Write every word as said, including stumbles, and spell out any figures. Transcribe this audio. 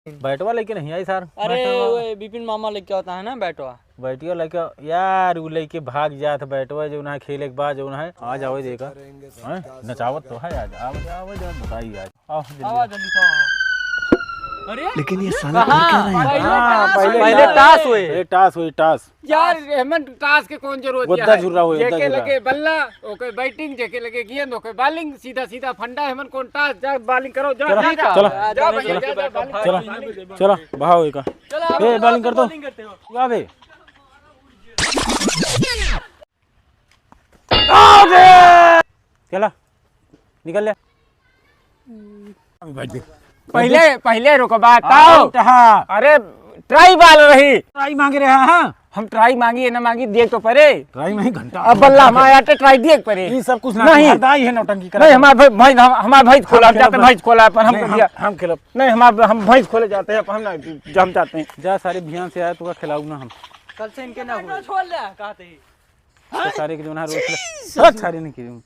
बैटवा लेके नहीं आई सार। अरे, बैटवा। वो बिपिन मामा लेके आता है ना बैटवा। बैटिया लेके, यार, उ लेके भाग जात बैटवा, जो ना खेले के बाद, जो ना है, आ जाओ, देखा। हैं? नचावत तो है आज, आवे, आवे, आवे, बताई आज। आओ, जल्दी आओ, आओ। जल्दी से आओ। अरे? लेकिन ये साला कहाँ? कर क्या रहे हैं? पहले हाँ, टास पहले हुए। टास। पहले टास हुई, टास। यार, हेमन टास के कौन जरूरत है? गोद्दा झुर्रा हुए, गोद्दा जेके झुर्रा। लगे बल्ला, ओके बैटिंग, जेके लगे गेंद, ओके बॉलिंग, सीधा सीधा फंडा। हेमन कौन टास, जा बॉलिंग करो, जा, चलो, जा, जा। चलो, जा भैया, चलो, जा, जा, चलो, बॉलिंग चलो, करो। चलो, बहाओ एका। चलो, ए, आप बॉलिंग कर दो। बॉलिंग करते हो। वाह बे। चला, निकल ले। अभी बैठ दे। पहले, पहले रुको, बात आओ। आउट, हाँ। अरे, ट्राई बॉल रही। ट्राई मांग रहे हैं, हाँ। हम ट्राई मांगी या ना मांगी, देख तो परे। ट्राई में ही घंटा। अब बल्ला हमारे आटे ट्राई देख परे। ये सब कुछ ना, नहीं। हमार दाई है नौटंकी करा। नहीं, हमार भाई, भाई, हम, हमार भाई खोला, हम हम जाते खेलब। भाई खोला अपन, हम नहीं, कर हम, दिया। हम खेलब। नहीं, हमार, हम भाई खोले जाते हैं, अपन हम ना, हम जाते हैं। जा, सारे भियान से आया, तुका खिलाऊ ना हम। कल से इनके ना हुए। छोड़ ले, कहते ही। तो सारे के जो ना रोज खेले। हट, सारे नहीं खेले।